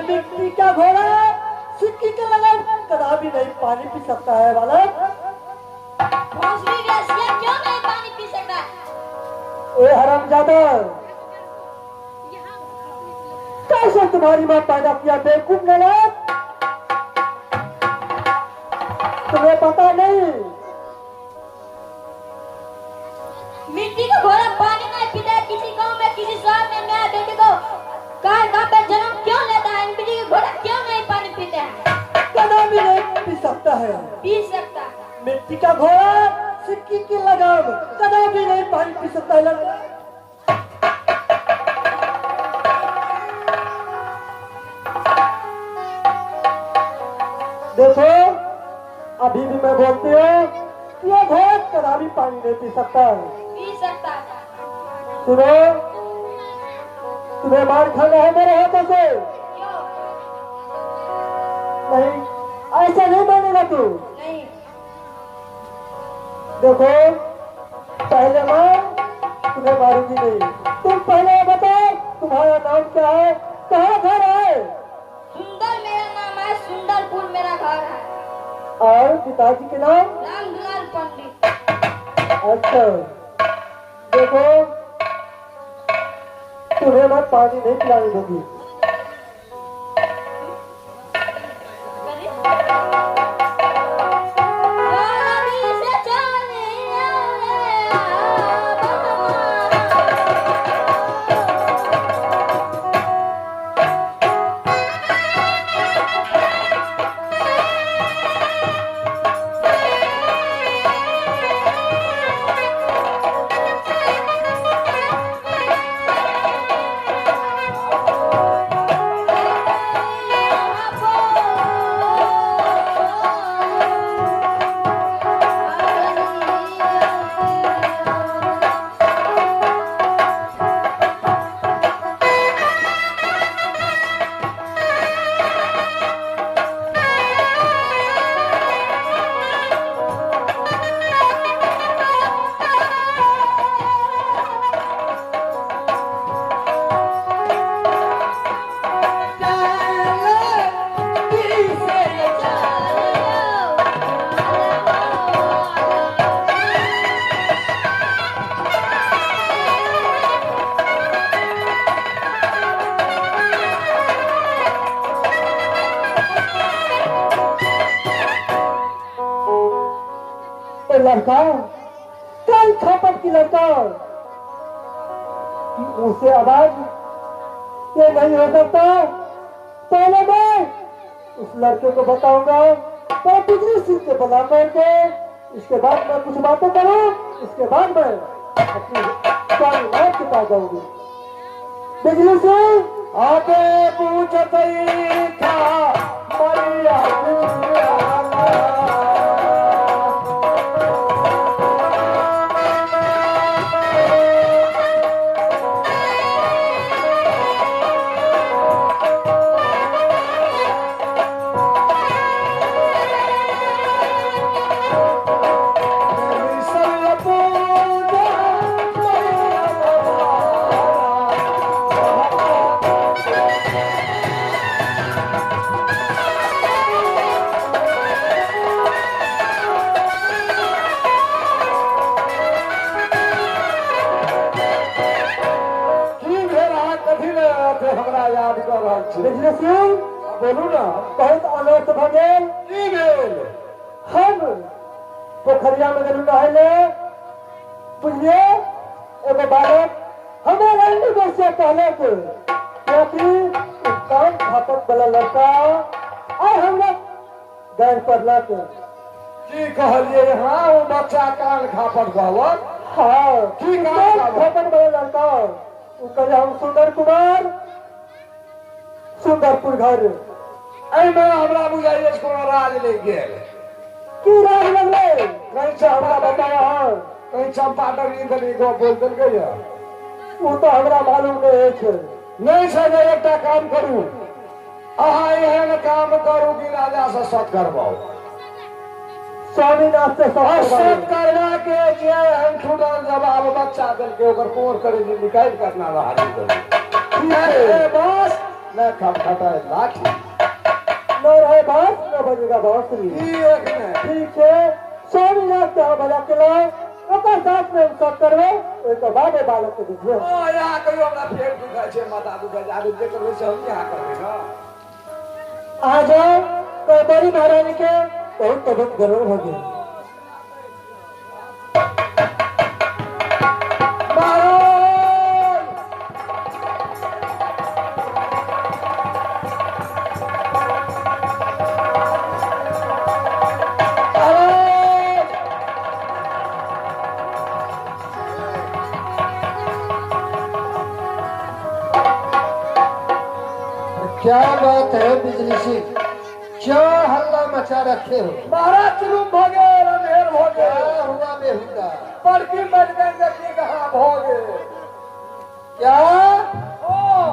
मिट्टी का घोड़ा सिक्की के लगाम कदा भी नहीं पानी पी सकता है बालक। भोसड़ी वेश्या क्यों नहीं पानी पी सकता? ए हरामजादा, कैसे तुम्हारी माँ पैदा किया बेवकूफ नालायक? तुम्हें पता नहीं मिट्टी का घोड़ा पानी नहीं पीता है। किसी गांव में किसी शहर में मेरा बेटे को कहाँ कहाँ पे जन्म क्यों लेता है? मिट्टी का घोड़ा क्यों नहीं पानी पीता है? कदा भी नहीं पी सकता है। पी सकता है। मिट्टी का घोड़ा सिक्की की लगाम कदा भी नहीं पानी पी सकता है लड़का। देखो अभी भी मैं बोलती हूँ कि यह घोड़ा कदा भी पानी नहीं पी सकता है। पी सकता है। सुनो, तुम्हें मार खाना है मेरे हाथों से। क्यों? नहीं, ऐसा नहीं मानेगा तू। नहीं। देखो पहले मैं तुम्हें मारूंगी नहीं, तुम पहले बताओ तुम्हारा नाम क्या है, कहाँ घर है? सुंदर मेरा नाम है, सुंदरपुर मेरा घर है। और पिताजी के नाम? राम दुलाल पंडित। अच्छा, देखो तुम्हें मैं पानी नहीं पिलाने दूंगी। लड़का कल खापट की लड़का उसे आवाज ये नहीं हो सकता। पहले मैं उस लड़के को बताऊंगा, पर बिजली सिंह के बला करके इसके बाद मैं कुछ बातें करूं, इसके बाद मैं अपनी स्वामी माँ के पास जाऊंगी। बिजली सिंह आगे पूछत था मरिया। बिजली सिंह बोलू ना, बहुत अनर्थ भ गेल। की भेल? हम पोखरिया में गेलू नहाय ले, बुझलिए एगो बालक हमरा रंडी बसिया कहलक क्योंकि कान फाटक वाला लड़का आइ हमरा गारि पढ़लक। की कहलिए? हाँ, वो बच्चा कान खापट कहलक। हाँ, की कान फाटक वाला लड़का ओ कहले हम सुंदर कुमार सुंदरपुर घर। एहिमे हमरा बुझाइए कोनो राज लागि गेल। की राज लगलै? कहीं हमरा बताया। हाँ, कहीं चंपा डगरी तनी गप बोल देलकै या? ओ तो हमरा मालूम नहीं अछि। नहीं छै जे एकटा काम करू, अहाँ एहन काम करू कि राजा से सत करबाउ। स्वामीनाथ से सत करवा के जे एहन ठुडल जवाब बच्चा देलकै ओकर कोर करे जे निकालि करना हाजिर करू। बस न खटखटाए लाठी। न रहे बांस न बजेगा बांसुरी। ई एक ने ठीक है, स्वामीनाथ के बजा के लाओ, ओकर साथ में हम सब करबै, ओहिके बाद ओहि बालक के देखियो। ओ यहाँ कहियो हमरा पेट दुखाइ छै, माथा दुखाइ छै, आब जे करबै से हम यहाँ करबै ने। आ जाओ तो बड़ी महारानी के बहुत तबियत गड़बड़ हो गई। महाराज महाराज क्या बात है बिजली सिंह, क्या हल्ला मचा रखे हो? महाराज जुलुम भ गेल, अन्हेर भ क्या गेल। हुआ बेहुदा? बड़की मर गई, देखिए कहाँ भ गेल। क्या ओ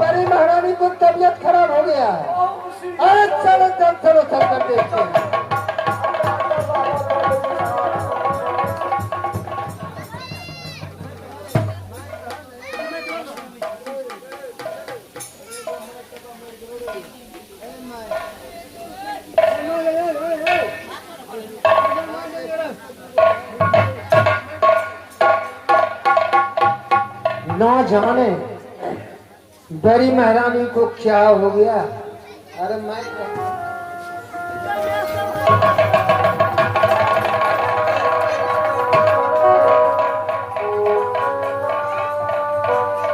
बड़ी महारानी को तबीयत खराब हो गया है? अरे चलो चल चलो चल कर देखते हैं। ना जाने बड़ी महारानी को क्या हो गया। अरे मैं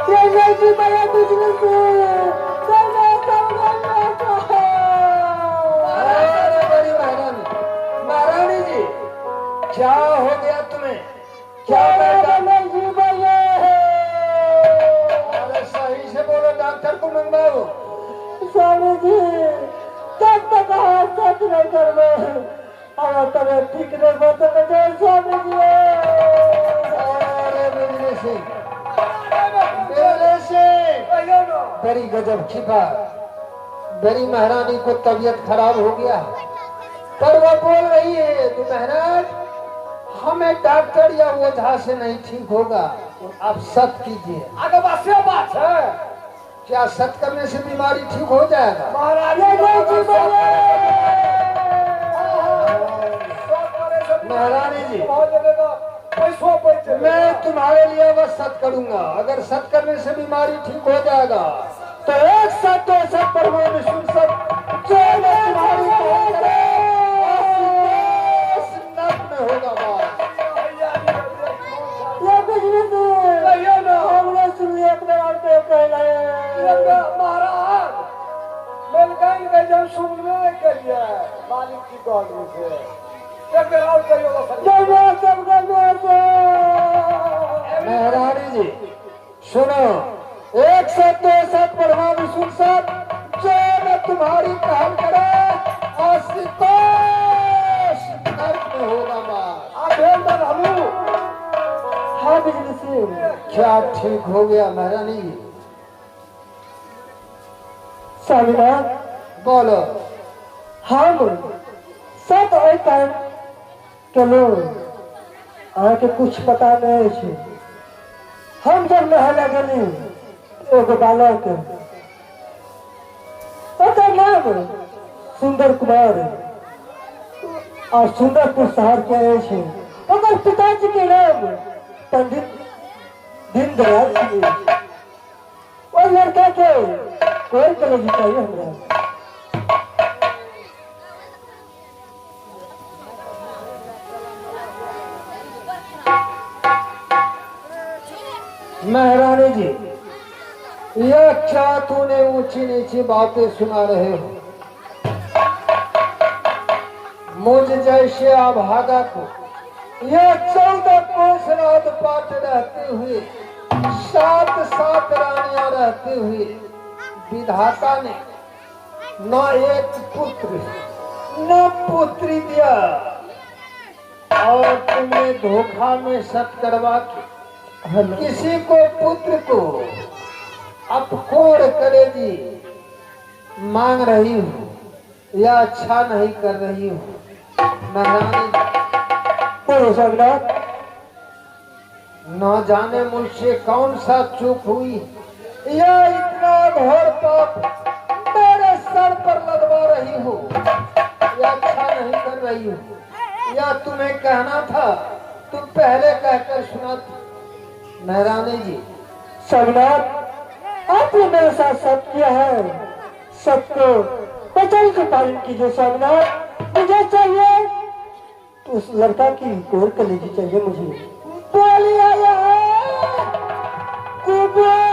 ये नहीं बड़ा बिजली से अरे बड़ी महारानी, महारानी जी क्या हो गया तुम्हें? क्या बेटा? अरे सही से बोलो, डॉक्टर को मंगवाओ। स्वामी जी जब तक अहाँ सच नहीं करबै अहाँ तबियत ठीक नहीं भऽ सकै छै स्वामी जी। अरे बिजली सिंह, बिजली सिंह, कहियो न। बड़ी गजब की बात, बड़ी महारानी को तबीयत खराब हो गया है, पर वह बोल रही है कि महाराज हमें डॉक्टर या ओझा से नहीं ठीक होगा, आप सत कीजिए। आगे बात से बात है। क्या सत करने से बीमारी ठीक हो जाएगा? महाराज महारानी जी पैसो पैसे मैं तुम्हारे लिए वह सत करूंगा, अगर सत करने से बीमारी ठीक हो जाएगा तो एक सत दो सत परमाणु विष्णु सत जो मैं तुम्हारी पहल करे, नर्क में होगा बात। ये बिजली से कहियो न। हमने सुन लिया अपने और पे कहले महाराज मेलकाइन के जब सुनबे नहीं करिए मालिक की कहलू से एक बेर और कहियो बस। जय सब गए से। महारानी जी सुनो, एक सत दो सत परमाणु विष्णु सत जो मैं तुम्हारी पहल करे आशुतोष नर्क में होगा बात। आ भेल रहलू। हाँ बिजली से क्या ठीक हो गया महारानी जी? स्वामीनाथ बोलो। हम सत एहि टाइम के लोग अहाँके कुछ पता नहीं छै। हम जब नहाय लए गेली एगो बालक, ओकर नाम सुंदर कुमार और सुंदरपुर शहर के अछि। ओकर पिताजी के नाम पंडित दीनदयाल सिंह अछि। ओहि लड़का के कोई कलेजी चाहिए हमरा। महारानी जी यह क्या तूने ऊंची नीची बातें सुना रहे हो? मुझ जैसे अभागा को यह 14 कोस रात पाट रहते हुए, 7 7 रानियां रहते हुए विधाता ने न एक पुत्र न पुत्री दिया, और तुमने धोखा में सत करवा के किसी को पुत्र को अपकोर करेगी मांग रही हूँ या अच्छा नहीं कर रही हूँ। महारानी बोलो स्वामीनाथ। न जाने मुझसे कौन सा चूक हुई या इतना घोर पाप तुम्हें कहना था तुम पहले कहकर सुनाती। महारानी जी, स्वामीनाथ, आपने मेरे साथ सब किया है, सबको वचन का पालन कीजिए स्वामीनाथ। मुझे चाहिए तो उस लड़का की गोर कलेजी चाहिए मुझे। बोलिया बोलिया।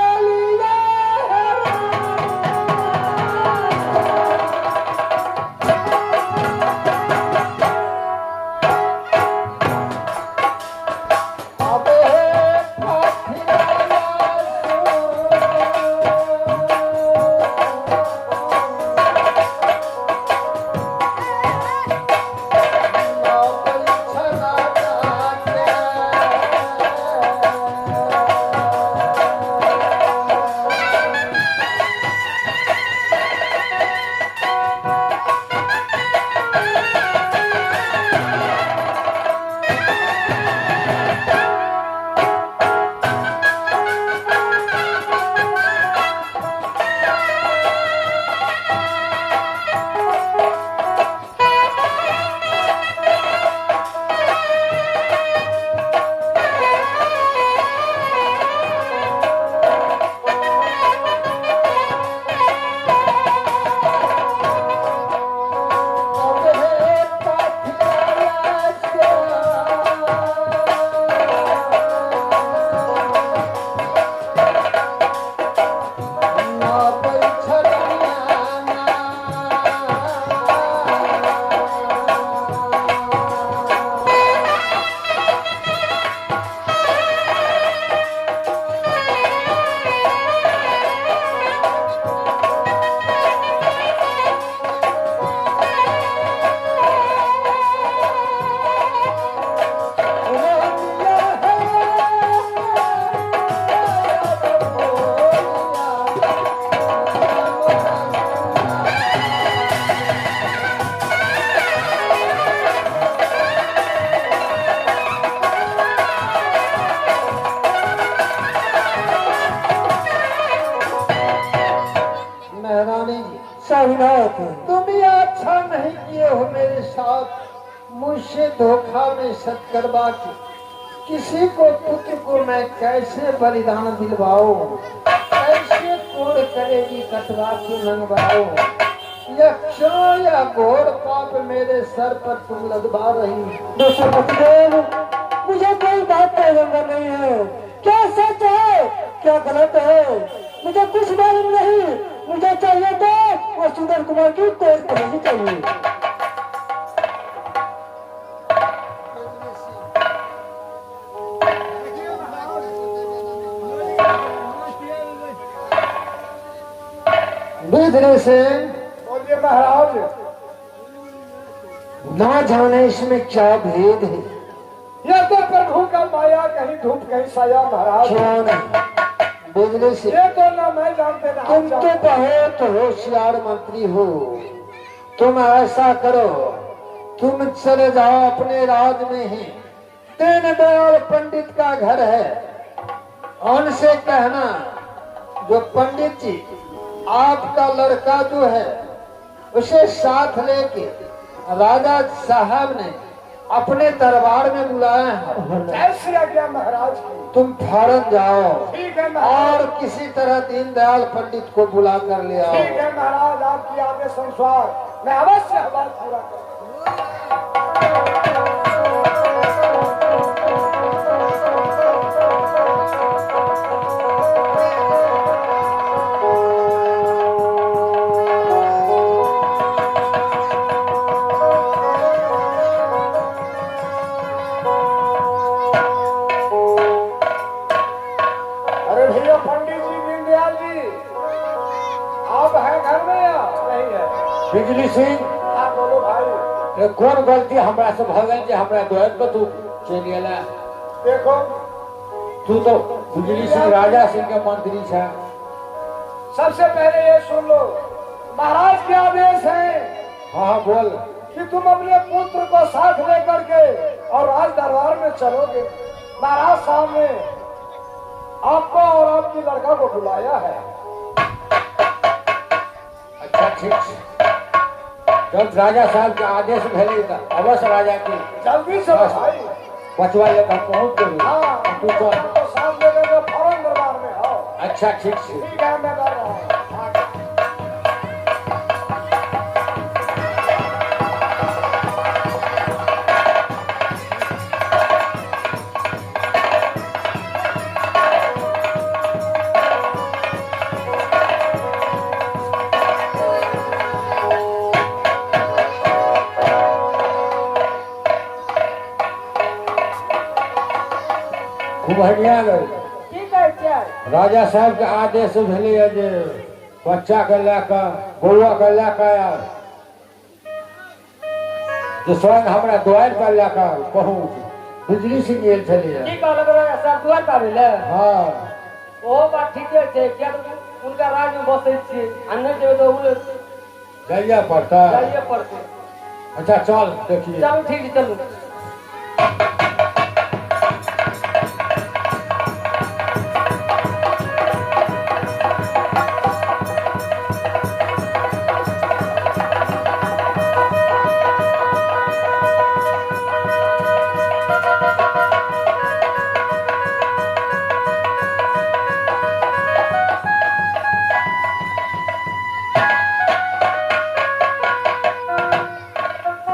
तुम ये अच्छा नहीं किए हो मेरे साथ, मुझसे धोखा में सत करवा के किसी को पुत्र को मैं कैसे बलिदान दिलवाऊं, कैसे कोड़ करेगी कटवा के मंगवाओ। यह क्यों यह घोर पाप मेरे सर पर तुम लदवा रही। दोस्तों पतिदेव, मुझे कोई बात का नहीं है, क्या सच है क्या गलत है मुझे कुछ मालूम नहीं। मुझे चाहिए तो वो सुंदर कुमार की कोई कलेजी चाहिए। बिजली से बोलिए महाराज, ना जाने इसमें क्या भेद है। यह तो प्रभु का माया, कहीं धूप कहीं साया महाराज। क्यों नहीं बिजली से, ये तो ना मैं जानते ना तुम तो बहुत होशियार मंत्री हो। तुम ऐसा करो, तुम चले जाओ अपने राज में ही दीनदयाल पंडित का घर है, उनसे कहना जो पंडित जी आपका लड़का जो है उसे साथ लेके राजा साहब ने अपने दरबार में बुलाया है। जैसी आज्ञा महाराज की। तुम फौरन जाओ, ठीक है महाराज, और किसी तरह दीनदयाल पंडित को बुला कर ले आओ। ठीक है महाराज, आपकी आदेश अनुसार मैं अवश्य बात पूरा करूंगा। बिजली सिंह, हाँ बोलो भाई। कौन गलती हमरा से भ गेल जे हमरा द्वार पर तू चलि गेला? देखो तू तो बिजली सिंह राजा सिंह के मंत्री छे। सबसे पहले ये सुन लो, महाराज के आदेश है। हाँ बोल। कि तुम अपने पुत्र को साथ लेकर के और राज दरबार में चलोगे। महाराज साहब ने आपको और आपकी लड़का को बुलाया है। अच्छा ठीक। जब राजा साहब के आदेश भेलै तऽ अवश्य राजा के जल्दी से भाई। बचवा ले तऽ पहुँच गेली। हाँ, तू चल। तो साथ लेकर के फौरन दरबार में आओ। अच्छा ठीक छै। ठीक है, मैं कर रहा हूँ। खूब बढ़िया गई। की कहै छियै? राजा साहब के आदेश भेलैए जे बच्चा के लए कऽ, बौआ के लए कऽ आयल, जे स्वयं हमरा द्वार पर लए कऽ पहुँच। बिजली सिंह गेल छलैए। की कहलक राजा साहब द्वार पर आबै लए? हँ। ओहो बात ठीके छै, किया तऽ हुनका राज मे बसै छियै आ नहि जेबै तऽ ओ जाइए पड़तै। जाइए पड़तै। अच्छा चल देखिए। चलू ठीक छै, चलू।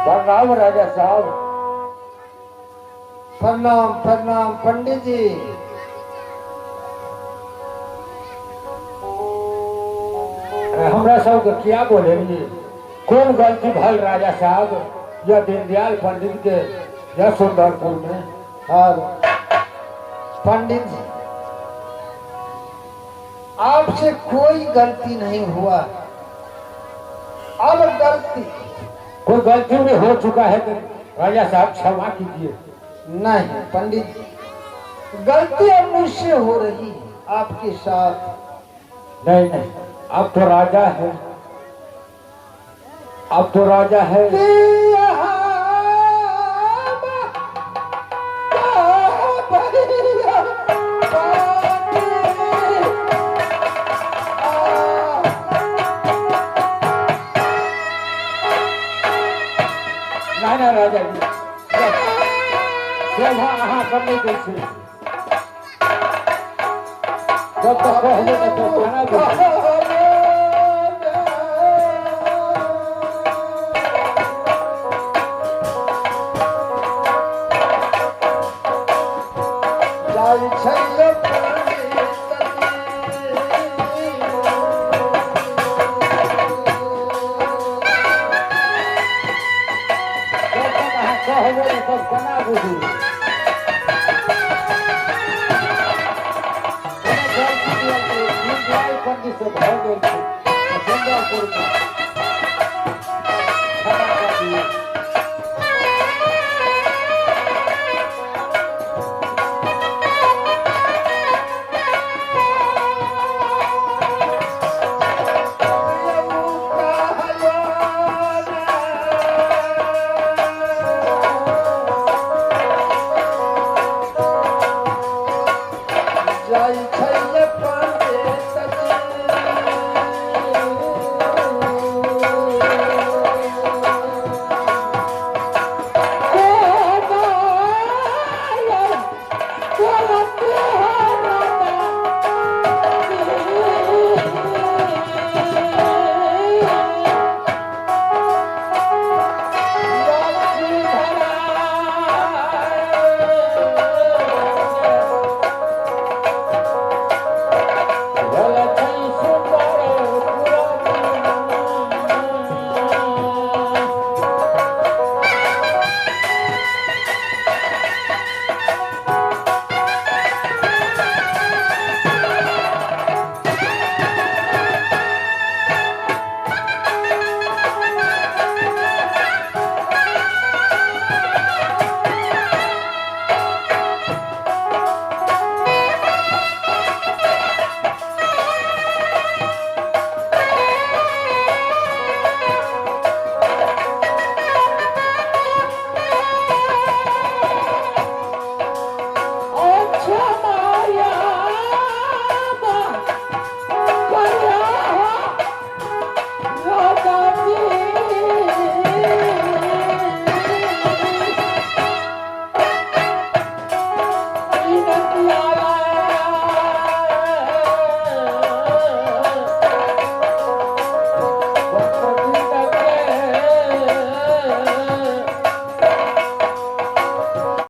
प्रणाम राजा साहब। प्रणाम प्रणाम पंडित जी। अरे हमरा सबके क्या बोलेलिए, कौन गलती भल राजा साहब या दीनदयाल पंडित के या सुंदरपुर में? और पंडित जी, आपसे कोई गलती नहीं हुआ। अब गलती कोई गलती भी हो चुका है तो राजा साहब क्षमा कीजिए। नहीं पंडित जी, गलती अब मुझसे हो रही है आपके साथ। नहीं नहीं, आप तो राजा है, आप तो राजा है। नहीं नहीं राजा जी, शोभा अहाँ कर नहीं दै छी। जब तक कहले तो खाना दे।